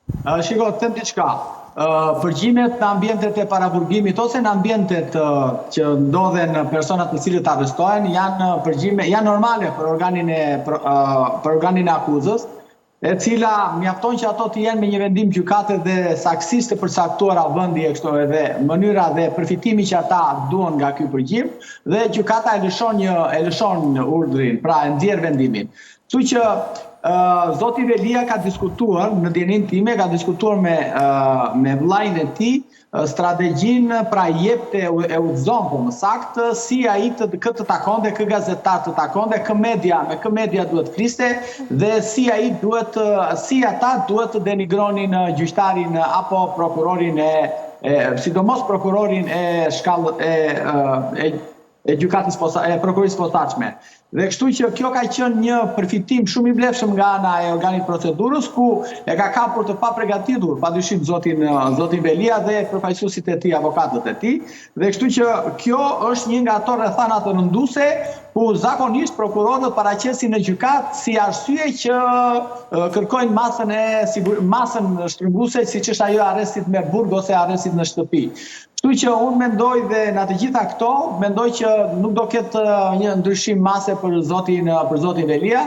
Shiko, të them diçka. Përgjimet në ambientet e paraburgimit ose në ambientet që ndodhen personat të cilët arrestohen janë përgjime janë normale për organin e për organin e akuzës, e cila mjafton që ato të jenë me një vendim gjykate dhe saktësisht të përcaktuara vendi e kështu edhe mënyra dhe përfitimi që ata duan nga ky përgjim dhe gjykata e lëshon një e lëshon urdhrin, pra e nxjerr vendimin. Kështu që zoti Velia ka diskutuar, në dijeninë time, ka diskutuar me me vëllain e tij strategjinë, pra jepte e udhëzonte më saktë si ai të kë të takonte, kë gazetar të takonte, kë media, me kë media duhet fliste dhe si ai duhet si ata duhet të denigronin gjyqtarin apo prokurorin e, e sidomos prokurorin e shkallë e, e e gjykatës posa, e prokurorisë posaçme. Dhe kështu që kjo ka qenë një përfitim shumë i vlefshëm nga ana e organit procedurës ku e ka kapur të papërgatitur, padyshim zotin zotin Velia dhe përfaqësuesit e tij, avokatët e tij, dhe kështu që kjo është një nga ato rrethana të rënduese ku zakonisht prokurorët paraqesin në gjykatë si arsye që kërkojnë masën e sigur, masën shtrënguese siç është ajo e arrestit me burg ose arrestit në shtëpi. Kështu që unë mendoj dhe në të gjitha këto, mendoj që nuk do ketë një ndryshim mase për zotin për zotin Velia.